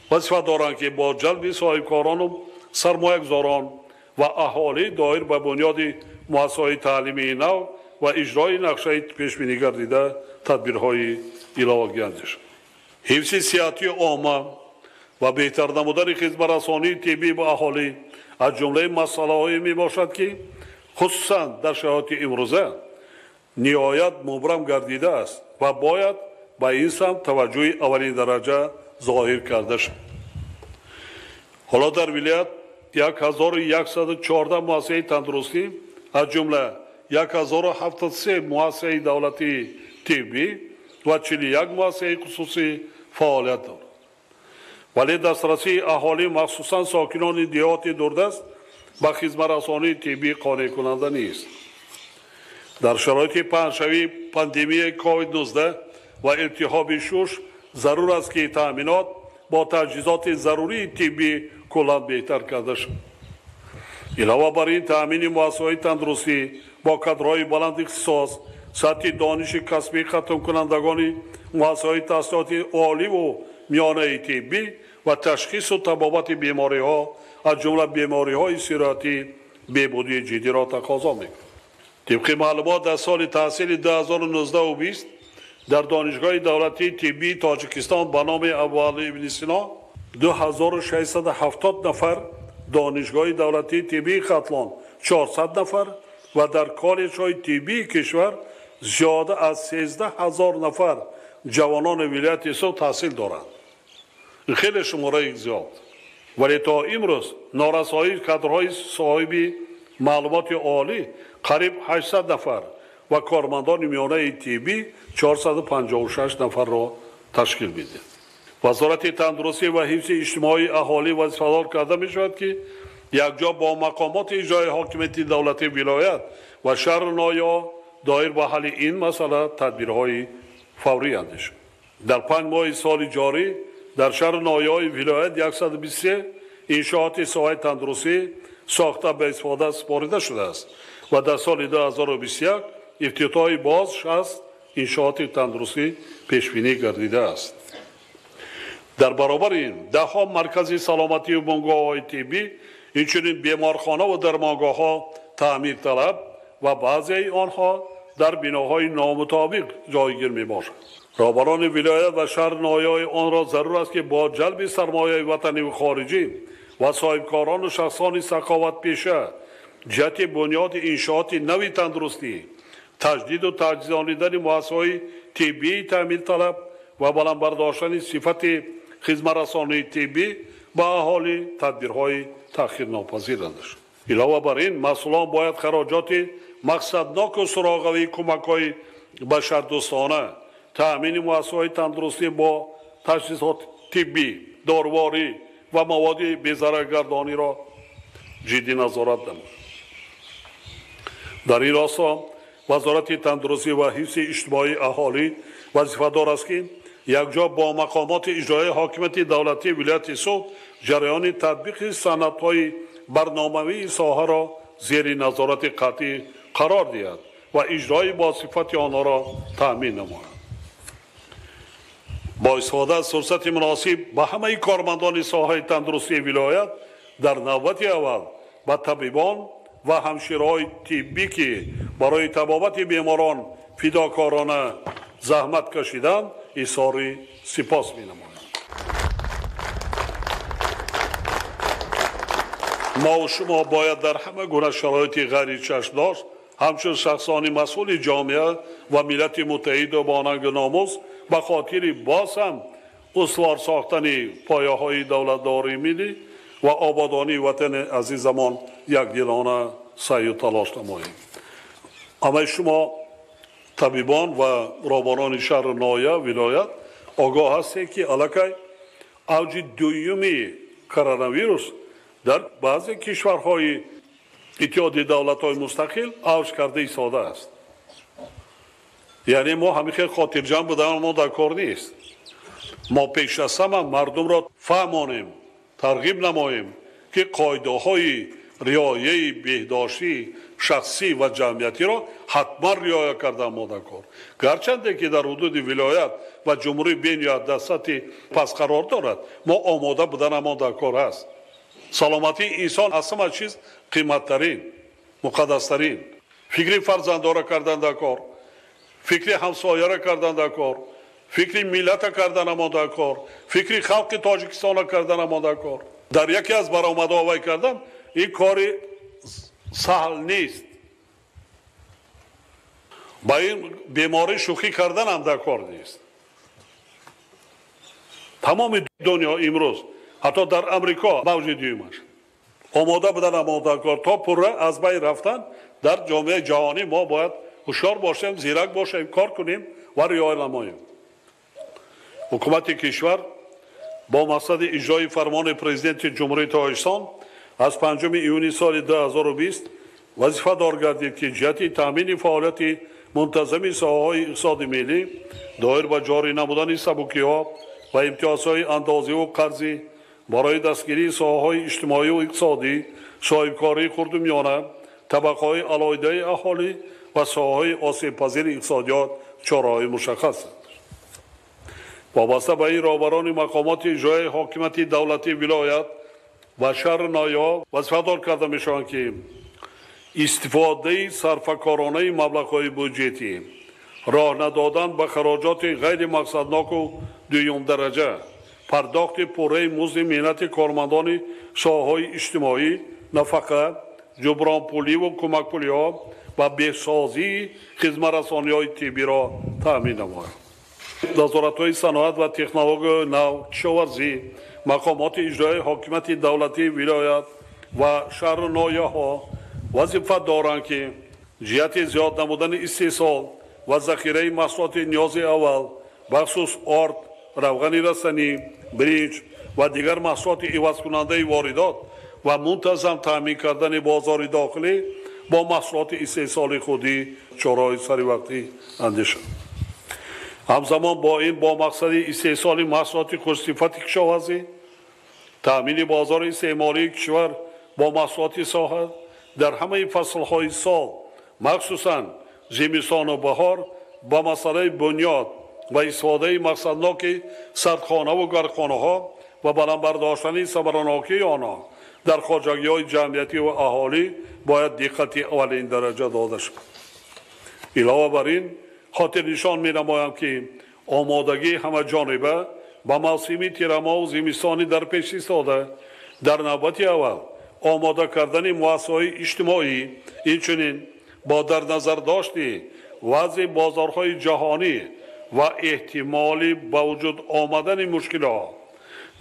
Speaker 1: вазифа доранд, ки бо ҷалби соҳибкорону сармоягузорон ва аҳолӣ доир ба бунёди муассисаҳои таълимии нав ва иҷрои нақшаи пешбинӣ гардида тадбирҳои иловагӣ андешанд. Ҳифзи сиҳатии омма ва беҳтар намудани хизматрасонии тиббӣ ба аҳолӣ аз ҷумлаи масъалаҳое мебошад, ки хусусан дар шароити имрӯза ниҳоят мубрам гардидааст ва бояд ба ин самт таваҷҷӯҳи аввалин дараҷа зоҳир карда шавад. Ҳоло дар вилоят 1114 муассисаи тандурустӣ, аз ҷумла 1073 муассисаи давлатии тиббӣ ва 41 муассисаи хусусӣ фаъолият дорад. Вале дастрасии аҳолӣ, махсусан сокинони деҳоти дурдаст, ба хизматрасонии тиббӣ қонеъкунанда нест. Дар шароити паҳншавии пандемияи COVID-19 ва илтиҳоби шуш зарур аст, ки таъминот бо таҷҳизоти зарурии тиббӣ куллан беҳтар карда шавад. Илова бар ин, таъмини муассисаҳои тандурустӣ бо кадрҳои баланд ихтисос, сатҳи дониши касбии хатмкунандагони муассисаҳои таҳсилоти оливу миёнаи тиббӣ ва ташхису табобати бемориҳо, аз ҷумла бемориҳои сироятӣ, беҳбудии ҷиддиро тақозо мекунад. Тибқи маълумот, дар соли таҳсили 2019-20 дар Донишгоҳи давлатии тиббии Тоҷикистон ба номи Абуалӣ ибни Сино 2670 нафар, Донишгоҳи давлатии тиббии Хатлон 400 нафар ва дар коллеҷҳои тиббии кишвар зиёда аз 13 000 нафар ҷавонони вилояти Суғд таҳсил доранд. Хеле шумораи зиёд. Вале то имрӯз норасоии кадрҳои соҳиби маълумоти олӣ қариб 800 нафар ва кормандони миёнаи тиббӣ 456 нафарро ташкил медиҳад. Вазорати тандурустӣ ва ҳифзи иҷтимоии аҳолӣ вазифадор карда мешавад, ки якҷо бо мақомоти иҷрои ҳокимияти давлатии вилоят ва шаҳру ноҳияҳо доир ба ҳалли ин масъала тадбирҳои фаврӣ андешанд. Дар 5 моҳи соли ҷорӣ дар шаҳру ноҳияҳои вилоят 123 иншооти соҳаи тандурустӣ сохта ба истифода супорида шудааст ва дар соли 2021 ифтитоҳи боз 60 иншооти тандурустӣ пешбинӣ гардидааст. Дар баробари ин, даҳҳо маркази саломатию бунгоҳҳои тиббӣ, инчунин беморхона ва дармонгоҳҳо таъмирталаб ва баъзеи онҳо дар биноҳои номутобиқ ҷойгир мебошанд. Роҳбарони вилоят ва шаҳр ноҳияҳои онро зарур аст, ки бо ҷалби сармояи ватаниву хориҷӣ ва соҳибкорону шахсони саховатпеша ҷиҳати бунёди иншооти нави тандурустӣ, таҷдиду таҷҳизонидани муассисаҳои тиббии таъмирталаб ва баланд бардоштани сифати хизматрасонии тиббӣ ба аҳолӣ тадбирҳои таъхирнопазир андешанд. Илова бар ин, масъулон бояд хароҷоти мақсадноку суроғавии кӯмакҳои башардӯстона, таъмини муассисаҳои тандурустӣ бо таҷҳизоти тиббӣ, доруворӣ ва маводи безараргардониро ҷиддӣ назорат намояд. Дар ин росто Вазорати тандурустӣ ва ҳифзи иҷтимоии аҳолӣ вазифадор аст, ки якҷо бо мақомоти иҷроии ҳокимияти давлатии вилояти Суғд ҷараёни татбиқи санадҳои барномавии соҳаро зери назорати қатъӣ қарор диҳад ва иҷрои бо сифати онҳоро таъмин намояд. Бо истифода аз фурсати муносиб ба ҳамаи кормандони соҳаи тандурустии вилоят, дар навбати аввал ба табибон ва ҳамшираҳои тиббӣ, ки барои табобати беморон фидокорона заҳмат кашиданд, изҳори сипос менамоям. Мо шумо бояд дар ҳама гуна шароити ғайричашмдошт ҳамчун шахсони масъули ҷомеа ва миллати муттаҳиду бо нангу номус ба хотири боз ҳам устувор сохтани пояҳои давлатдории миллӣ ва ободонии ватани азизамон якдилона саъю талош намоем. Ҳамаи шумо табибон ва роҳбарони шаҳру ноҳия, вилоят огоҳ ҳастед, ки аллакай авҷи дуюми коронавирус дар баъзе кишварҳои Иттиҳоди давлатҳои мустақил авҷ карда истодааст. Яъне мо ҳамин хел хотирҷамъ будан мо дар кор нест. Мо пеш аз ҳама мардумро фаҳмонем, тарғиб намоем, ки қоидаҳои риояи беҳдоштӣ, шахсӣ ва ҷамъиятиро ҳатман риоя карда омода кор. Гарчанде ки дар ҳудуди вилоят ва ҷумҳурӣ бениҳоят дар сатҳи паст қарор дорад, мо омода буданамон дар кор аст. Саломатии инсон аз ҳама чиз қиматтарин, муқаддастарин. Фикри фарзандора кардан дар кор, фикри ҳамсояра кардан дар кор, фикри миллата карданамон дар кор, фикри халқи Тоҷикистона карданамон дар кор. Дар яке аз баромадҳо вай кардам, ин кори саҳл нест. Ба ин беморӣ шӯхӣ карданам дар кор нест. Тамоми дунё имрӯз, ҳатто дар Амрико мавҷи дуюмаш омода буданамон дар кор. То пурра аз байн рафтан дар ҷомеаи ҷаҳонӣ мо бояд ҳушёр бошем, зирак бошем, кор кунем ва риоя намоем. Ҳукумати кишвар бо мақсади иҷрои фармони Президенти Ҷумҳурии Тоҷикистон аз 5 июни соли 2020 вазифадор гардид, ки ҷиҳати таъмини фаъолияти мунтазами соҳаҳои иқтисоди миллӣ доир ба ҷорӣ намудани сабукиҳо ва имтиёзҳои андозиву қарзӣ барои дастгирии соҳаҳои иҷтимоию иқтисодӣ, соҳибкории хурду миёна, табақаҳои алоҳидаи аҳолӣ ва соҳаҳои осебпазири иқтисодиёт чораҳои мушаххас. Вобаста ба ин роҳбарони мақомоти иҷроияи ҳокимияти давлатии вилоят ва шаҳру ноҳияҳо вазифадор карда мешаванд, ки истифодаи сарфакоронаи маблағҳои буҷетӣ, роҳ надодан ба хароҷоти ғайримақсадноку дуюмдараҷа, пардохти пурраи музди меҳнати кормандони соҳаҳои иҷтимоӣ, нафақа, ҷубронпуливу кӯмакпулиҳо ва беҳсозии хизматрасониҳои тиббиро таъмин намояд. Назоратҳои саноат ва технологияи нав, кишоварзӣ, мақомоти иҷроияи ҳокимияти давлатии вилоят ва шаҳру ноҳияҳо вазифа доранд, ки ҷиҳати зиёд намудани истеҳсол ва захираи маҳсулоти ниёзи аввал, бахусус орд, равғани растанӣ, биринҷ ва дигар маҳсулоти ивазкунандаи воридот ва мунтазам таъмин кардани бозори дохилӣ бо маҳсулоти истеҳсоли худӣ чораҳои саривақтӣ андешанд. Ҳамзамон бо ин бо мақсади истеҳсоли маҳсулоти хушсифати кишоварзӣ, таъмини бозори истеъмолии кишвар бо маҳсулоти соҳа дар ҳамаи фаслҳои сол, махсусан зимистону баҳор, ба масъалаи бунёд ва истифодаи мақсадноки сардхонаву гармхонаҳо ва баланд бардоштани самаранокии онҳо дар хоҷагиҳои ҷамъиятӣ ва аҳолӣ бояд диққати аввалин дараҷа дода шавад. Илова бар ин хотирнишон менамоям, ки омодагии ҳамаҷониба ба мавсими тирамоҳу зимистони дар пеш истода, дар навбати аввал омода кардани муассисаҳои иҷтимоӣ, инчунин бо дар назардошти вазъи бозорҳои ҷаҳонӣ ва эҳтимоли ба вуҷуд омадани мушкилиҳо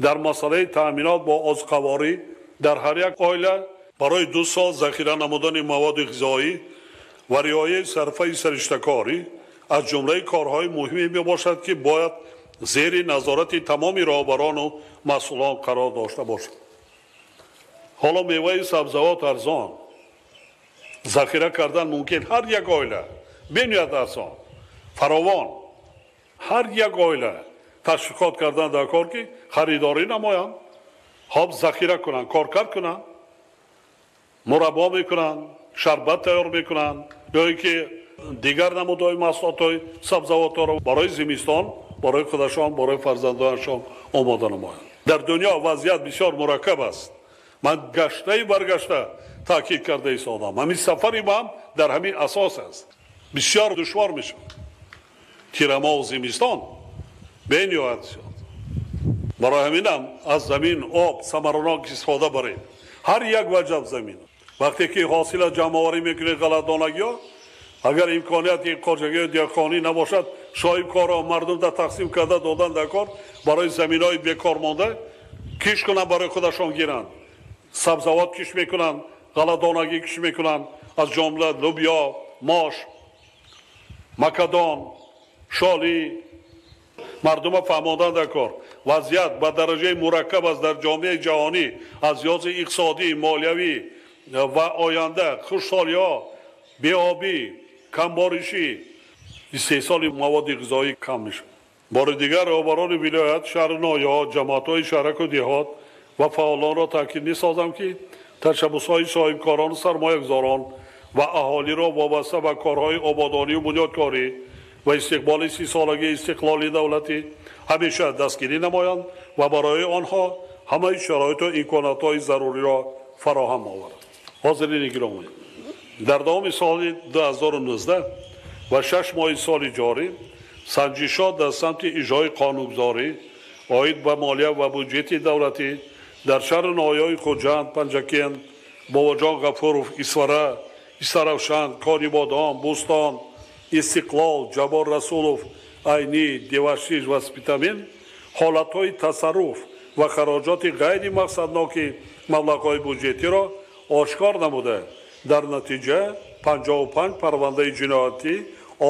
Speaker 1: дар масъалаи таъминот бо озуқаворӣ дар ҳар як оила барои 2 сол захира намудани маводи ғизоӣ ва риояи сарфаи сариштакорӣ аз ҷумлаи корҳои муҳиме мебошад, ки бояд зери назорати тамоми роҳбарону масъулон қарор дошта бошад. Ҳоло меваи сабзавот арзон, захира кардан мумкин ҳар як оила бениҳоят арзон, фаровон, ҳар як оила ташвиқот кардан дар кор, ки харидорӣ намоянд, хоб захира кунанд, коркард кунанд, мураббо мекунанд, шарбат тайёр мекунанд ё ин ки дигар намудҳои маҳсулотҳои сабзавотҳоро барои зимистон, барои худашон, барои фарзандонашон омода намоянд. Дар дунё вазъият бисёр мураккаб аст. Ман гаштаи баргашта таъкид карда истодам. Ҳамин сафари ман дар ҳамин асос аст. Бисёр душвор мешавад. Тирамоҳу зимистон бениҳоят зиёд. Барои ҳаминам аз замин, об самаранок истифода барем. Ҳар як ваҷаб замин. Вақте ки ҳосила ҷамъоварӣ мекунед ғалатдонагиҳо, агар имконияти хоҷагии деҳқонӣ набошад, соҳибкорро мардум дар тақсим карда додан дар кор барои заминҳои бекор монда киш кунанд, барои худашон гиранд. Сабзавот киш мекунанд, ғалатдонагӣ киш мекунанд, аз ҷумла лубё, мош, макадон, шолӣ. Мардума фаҳмондан дар кор. Вазъият ба дараҷаи мураккаб аст дар ҷомеаи ҷаҳонӣ аз лиҳози иқтисодӣ, молиявӣ ва оянда, хушҳолиҳо, беобӣ, камборишӣ, истеҳсоли маводи ғизоӣ кам мешавад. Бори дигар роҳбарони вилоят, шаҳру ноҳияҳо, ҷамоатҳои шаҳраку деҳот ва фаъолонро таъкид месозам, ки ташаббусҳои соҳибкорону сармоягузорон ва аҳолиро вобаста ба корҳои ободонию бунёдкорӣ ва истиқболи 30-солагии истиқлоли давлатӣ ҳамеша дастгирӣ намоянд ва барои онҳо ҳамаи шароиту имкониятҳои заруриро фароҳам оваранд. Ҳозирини гиромӣ, дар давоми соли 2019 ва 6 моҳи соли ҷорӣ санҷишҳо дар самти иҷрои қонунгузорӣ оид ба молия ва буҷети давлатӣ дар шаҳру ноҳияҳои Хуҷанд, Панҷакент, Бобоҷон Ғафуров, Исфара, Истаравшан, Конибодом, Бӯстон, Истиқлол, Ҷаббор Расулов, Айнӣ, Деваштич ва Спитамен ҳолатҳои тасарруф ва хароҷоти ғайримақсадноки маблағҳои буҷетиро ошкор намуда, дар натиҷа 55 парвандаи ҷиноятӣ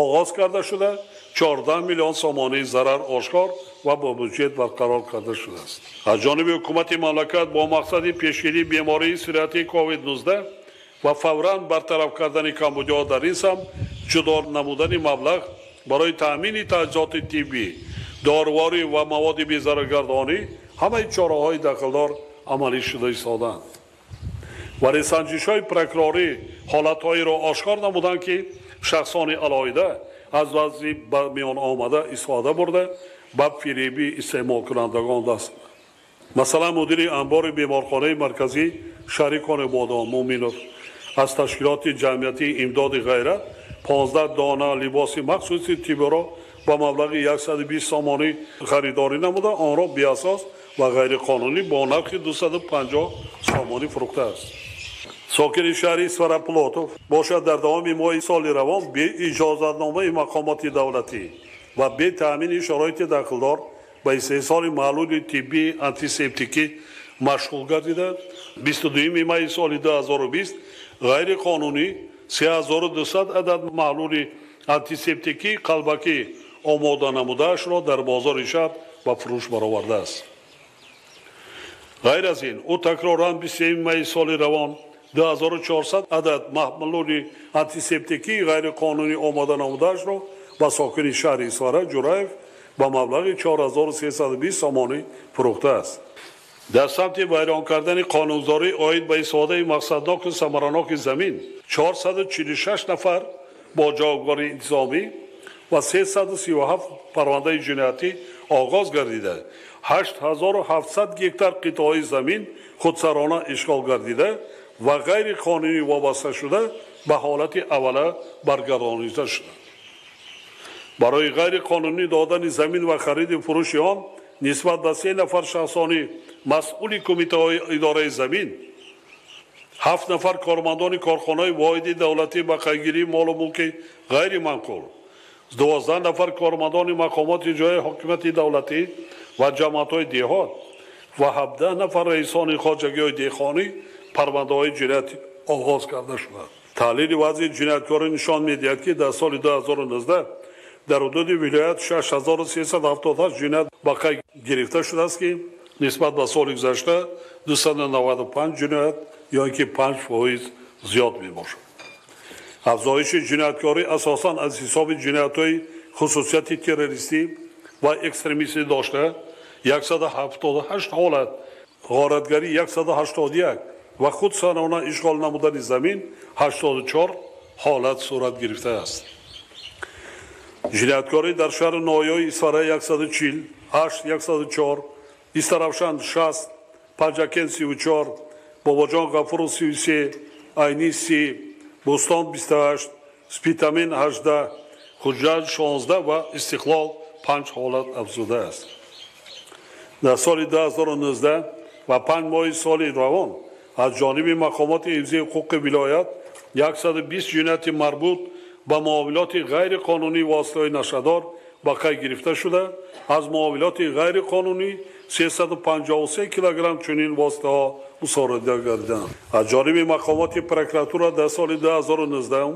Speaker 1: оғоз карда шуда, 14 миллион сомонии зарар ошкор ва бо буҷет барқарор карда шудааст. Аз ҷониби ҳукумати мамлакат бо мақсади пешгирии бемории сирояти COVID-19 ва фавран бартараф кардани камбудиҳо дар ин самт, ҷудо намудани маблағ барои таъмини таҷҳизоти тиббӣ, доруворӣ ва маводи безараргардонӣ ҳамаи чораҳои дахлдор амалӣ шуда истодаанд. Вале санҷишҳои прокурорӣ ҳолатҳоеро ошкор намуданд, ки шахсони алоҳида аз вазъи ба миён омада истифода бурда ба фиребии истеъмолкунандагон даст. Масалан, мудири анбори беморхонаи марказӣ шаҳри Конибодом Муъминов аз ташкилоти ҷамъиятии имдоди ғайрат 15 дона либоси махсуси тиббиро ба маблағи 120 сомонӣ харидорӣ намуда, онро беасос ва ғайриқонунӣ бо нархи 250 сомонӣ фурӯхтааст. Сокини шаҳри Исфара Плотов бошад, дар давоми моҳи соли равон бе иҷозатномаи мақомоти давлатӣ ва бе таъмини шароити дахлдор ба истеҳсоли маҳлули тиббии антисептикӣ машғул гардида, 22 майи соли 2020 ғайриқонунӣ 3200 адад маҳлули антисептикӣ қалбакӣ омода намудаашро дар бозори шаҳр ба фурӯш баровардааст. Ғайр аз ин, ӯ такроран 23 майи соли равон 2400 адад маҳлули антисептикии ғайриқонунӣ омода намудаашро ба сокини шаҳри Исфара Ҷураев ба маблағи 4320 сомонӣ фурӯхтааст. Дар самти вайрон кардани қонунгузорӣ оид ба истифодаи мақсадноку самараноки замин 446 нафар бо ҷавобгории интизомӣ ва 337 парвандаи ҷиноятӣ оғоз гардида, 8700 гектар қитъаи замин худсарона ишғол гардида ва ғайриқонунӣ вобаста шуда ба ҳолати аввала баргардонида шуда. Барои ғайриқонунӣ додани замин ва хариди фурӯши он нисбат ба 3 нафар шахсони масъули кумитаҳои идораи замин, 7 нафар кормандони корхонаи воҳиди давлатӣ ба қайдгирии молу мулки ғайриманқул, 12 нафар кормандони мақомоти ҷои ҳокимияти давлатӣ ва ҷамоатҳои деҳот ва 17 нафар раисони хоҷагиҳои деҳқонӣ парвандаҳои ҷиноятӣ оғоз карда шуданд. Таҳлили вазъи ҷинояткорӣ нишон медиҳад, ки дар соли 2019 дар ҳудуди вилоят 6378 ҷиноят ба қайд гирифта шудааст, ки нисбат ба соли гузашта 295 ҷиноят ё ин ки 5% зиёд мебошад. Афзоиши ҷинояткорӣ асосан аз ҳисоби ҷиноятҳои хусусияти террористӣ ва экстремистӣ дошта 178 ҳолат, ғоратгарӣ 181 ва худсарона ишғол намудани замин 84 ҳолат сурат гирифтааст. Ҷинояткорӣ дар шаҳру ноҳияҳои Исфара 140, 8 104, Истаравшан 60, Панҷакент 34, Бобоҷон Ғафуров 33, Айнӣ 30, Бӯстон 28, Спитамен 18, Хуҷанд 16 ва Истиқлол 5 ҳолат афзудааст. Дар соли 2019 ва 5 моҳи соли равон аз ҷониби мақомоти ҳифзи ҳуқуқи вилоят 120 ҷинояти марбут ба муомилоти ғайриқонунии воситаҳои нашъадор ба қайд гирифта шуда, аз муомилоти ғайриқонунӣ 353 килограмм чунин воситаҳо мусодира гардиданд. Аз ҷониби мақомоти прокуратура дар соли 2019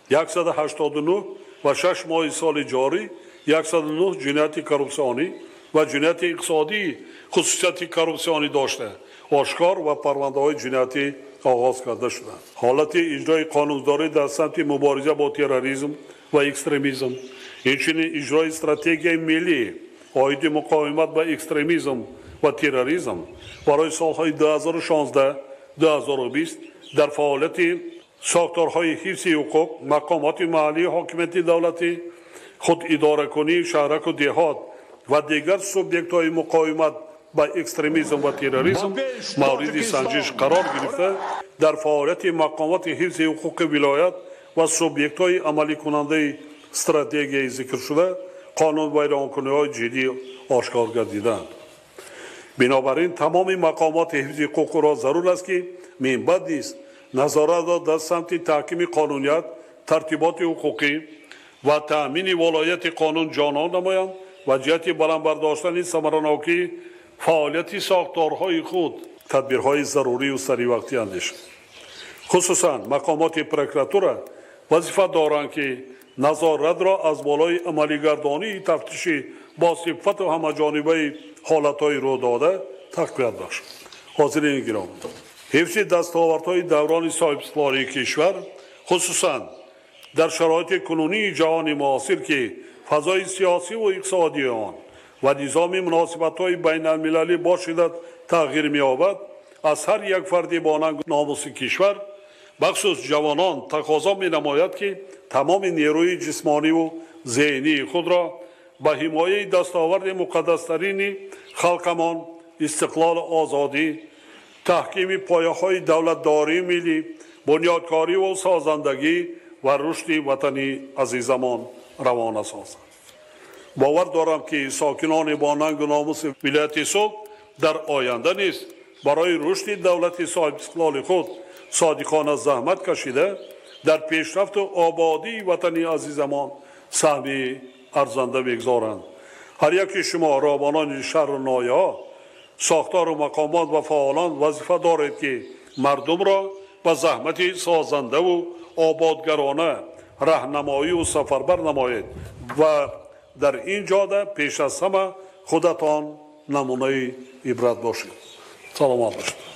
Speaker 1: 189 ва 6 моҳи соли ҷорӣ 109 ҷинояти коррупсионӣ ва ҷинояти иқтисодии хусусияти коррупсионӣ дошта ошкор ва парвандаҳои ҷиноятӣ оғоз карда шуданд. Ҳолати иҷрои қонунгузорӣ дар самти мубориза бо терроризм ва экстремизм, инчунин иҷрои стратегияи миллӣ оиди муқовимат ба экстремизм ва терроризм барои солҳои 2016-2020 дар фаъолияти сохторҳои ҳифзи ҳуқуқ, мақомоти маҳаллии ҳокимияти давлатӣ, худидоракунии шаҳраку деҳот ва дигар субъектҳои муқовимат ба экстремизм ва терроризм мавриди санҷиш қарор гирифта, дар фаъолияти мақомоти ҳифзи ҳуқуқи вилоят ва субъектҳои амаликунандаи стратегияи зикршуда қонунвайронкуниҳои ҷиддӣ ошкор гардиданд. Бинобар ин тамоми мақомоти ҳифзи ҳуқуқро зарур аст, ки минбаъд низ назоратро дар самти таҳкими қонуният, тартиботи ҳуқуқӣ ва таъмини волояти қонун ҷонон намоянд ва ҷиҳати баланд бардоштани самаранокии фаъолияти сохторҳои худ тадбирҳои зарурию саривақтӣ андешанд. Хусусан мақомоти прокуратура вазифа доранд, ки назоратро аз болои амалигардонии тафтиши бо сифату ҳамаҷонибаи ҳолатҳои рӯдода тақвият бахшанд. Ҳозирини гиромӣ, ҳифзи дастовардҳои даврони соҳибистиқлолии кишвар, хусусан дар шароити кунунии ҷаҳони муосир, ки фазои сиёсиву иқтисодии он ва низоми муносибатҳои байналмилалӣ бо шиддат тағйир меёбад, аз ҳар як фарди бо нангу номуси кишвар, бахусус ҷавонон, тақозо менамояд, ки тамоми нерӯи ҷисмониву зеҳнии худро ба ҳимояи дастоварди муқаддастарини халқамон, истиқлолу озодӣ, таҳкими пояҳои давлатдории миллӣ, бунёдкориву созандагӣ ва рушди ватани азизамон равона созанд. Бовар дорам, ки сокинони бо нангу номуси вилояти Суғд дар оянда низ барои рушди давлати соҳибистиқлоли худ содиқона заҳмат кашида, дар пешрафту ободии ватани азизамон саҳми арзанда мегузоранд. Ҳар яки шумо, роҳбарони шаҳру ноҳияҳо, сохтору мақомот ва фаъолон вазифа доред, ки мардумро ба заҳмати созандаву ободгарона раҳнамоию сафарбар намоед ва дар ин ҷода пеш аз ҳама худатон намунаи ибрат бошед. Саломат бошед.